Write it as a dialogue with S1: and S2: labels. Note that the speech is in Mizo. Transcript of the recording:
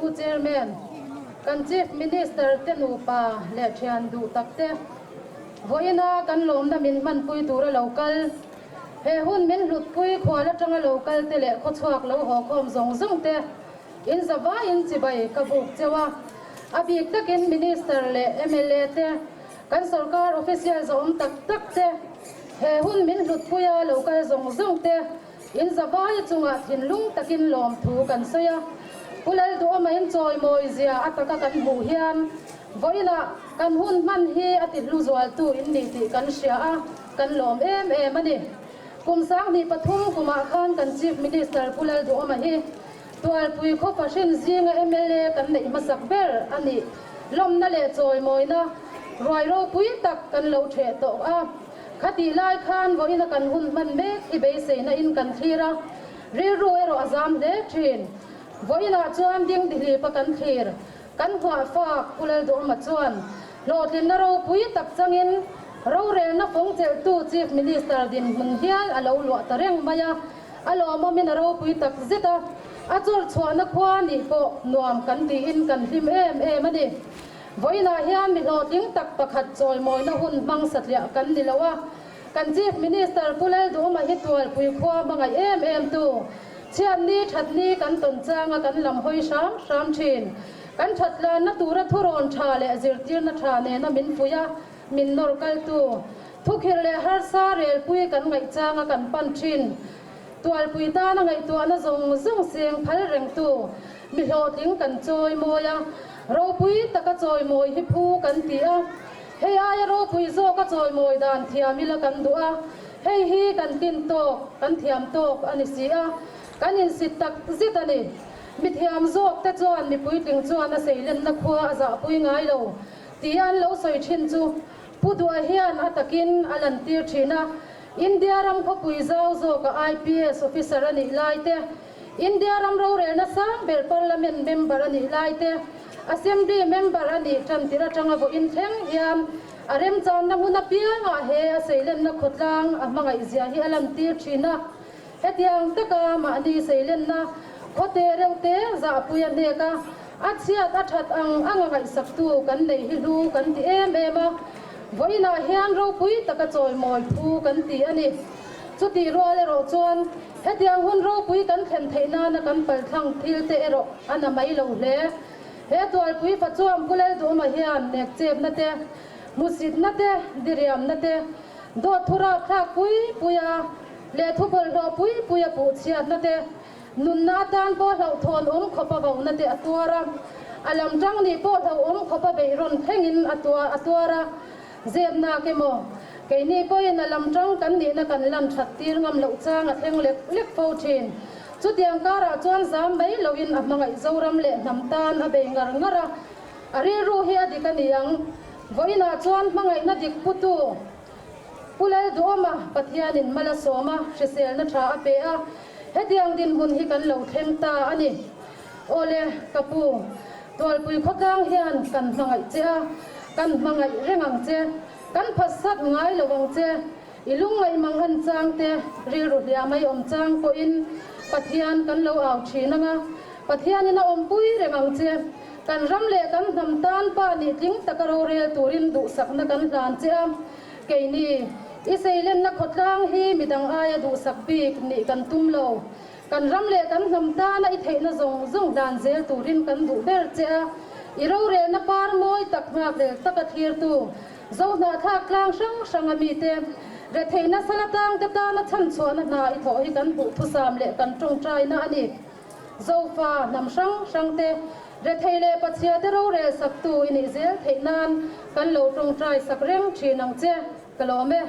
S1: Pu Chairman, kan Chief Minister te nupa leh thian duh tak te, vawiina kan lawmna min hmanpui tura lo kal, he hun min hlutpui khual atanga lo kal te leh khawchhuak lo haw khawm zawng zawng te in zavaiin chibai ka buk cheu a. A bik takin Minister leh mla te, kan sorkar official zawhawm tak tak te, he hun min hlutpuia lo kal zawng zawng te, In zavai chungah thinlung takin lawmthu kan sawi a, Pu Lalduhawma in chawimawi zia a taka kan hmuh hian vawiinah kan hun hman hi a ti hlu zualtu in ni tih kan hria a, kan lawm em em a ni. Kum 2003 kumah khan kan Chief Minister Pu Lalduhawma hi Tualpui khaw fahrin zinga mla kan neih hmasak ber a nih lawmna leh chawimawina ruai ropui tak kan lo theh tawh a. Khatih lai khan vawiina kan hun hman mek hi beiseina in kan thlir a, rilru erawh a zam hle thin. Vawiinah chuan ding dihlipa kan thlir, kan hmuah fak Pu Lalduhawma chuan hlawhtlinna ropui tak changin rorelna fawng chelhtu Chief Minister dinhmun hial a lo luah ta reng mai a, a lawmawmin a ropui tak zet a, a chawr chhuahna khua nih pawh nuam kan tiin kan hlim em em a ni. Vawiinah hian mi hlawhtling tak pakhat chawimawina hun hmang satliah kan ni lo a, kan Chief Minister Pu Lalduhawma hi Tualpui khua hmangaih em em tu, chhiatni thatni kan tawn changa kan lam hawi hram hram thin. Kan thatlanna tura thurawn tha leh zirtirna tha nena min fuih a, min nawr kaltu, thukhirh leh harsa relpui kan ngaih changa kan pan thin. Tualpui tana ngaihtuahna zawng zawng seng phal rengtu mi hlawhtling kan chawimawi a, ropui taka chawimawi hi phu kan ti a, hei aia ropui zawka chawimawi dan thiam ila kan duh a, hei hi kan tlin tawk, kan thiam tawk a ni si a, kan insit tak zet a ni. Mi thiam zawk te chuan mi puitling chuan a seilenna khua a zahpui ngai lo tia an lo sawi thin chu Pu Duha hian a takin a lantir thin a, India ram khawpui zau zawka IPS officer a nih lai te, India ram rorelna sang ber Parliament member a nih lai te, Assembly member a nih tan tirh atanga vawiin thleng hian a remchanna hmun apiangah he a seilenna khawtlang a hmangaihzia hi a lantir thin a. Hetiang taka mahni seilenna khawte reuh te zahpui a hnek a, a chhiat a that ang anga ngaihsaktu kan nei hi hlu kan ti em em a, vawiinah hian ropui taka chawimawi phu kan ti a ni. Chutih rual erawh chuan hetiang hun ropui kan thlen theih nana kan palthlang thil te erawh a na mai lo hle. He Tualpui Fachuam Pu Lalduhawma hian nekchepna te, hmusitna te, diriamna te, Dawt thu rapthlak pui pui a leh thu bawlhhlawh pui pui a puh chhiatna te, nunna atan pawh hlauhthawn awm khawp a vauhna te a tuar a, a lam tang nih pawh hlauhawm khawp a beih rawn thlengin a a tuar a, zepnak emaw keini pawhin a lam tang kan nihna kan lan that tir ngam loh chang a thleng lek lek fo thin. Chutiang karah chuan zam mai loin a hmangaih Zoram leh hnam tan a bei ngar ngar a, a rilru hi a dik a ni ang. Vawiinah chuan hmangaihna dik putu Pu Lalduhawma Pathianin mal a sawm a, hriselna tha a pe a, hetiang dinhmun hi kan lo thleng ta a ni. Awle, ka pu, Tualpui khawtlang hian kan hmangaih che a, kan hmangaih reng ang che, kan phatsat ngai lo ang che, i lungngaih mang an chang te, rilru hliam ai awm chang pawhin Pathian kan lo au thin ang a, Pathianin a awmpui reng ang che. Kan ram leh kan hnam tan pa nih tling taka rorel turin duhsakna kan hlan che a, keini i seilenna khawtlang hi midang aia duhsak bik nih kan tum lo. Kan ram leh kan hnam tana i theihna zawng zawng hlan zel turin kan duh ber che a, i rorelna par mawi tak nghakhlel taka thlirtu Zohnahthlak tlang hrang hranga mite retheihna sala tangte tana chhanchhuahna hna i thawh hi kan duhthusam leh kan tawngtaina a ni. Zofa hnam hrang hrang te, rethei leh pachhia te rorel sak tu i nih zel theih nan kan lo tawngtai sak reng thin ang che, ka lawm e.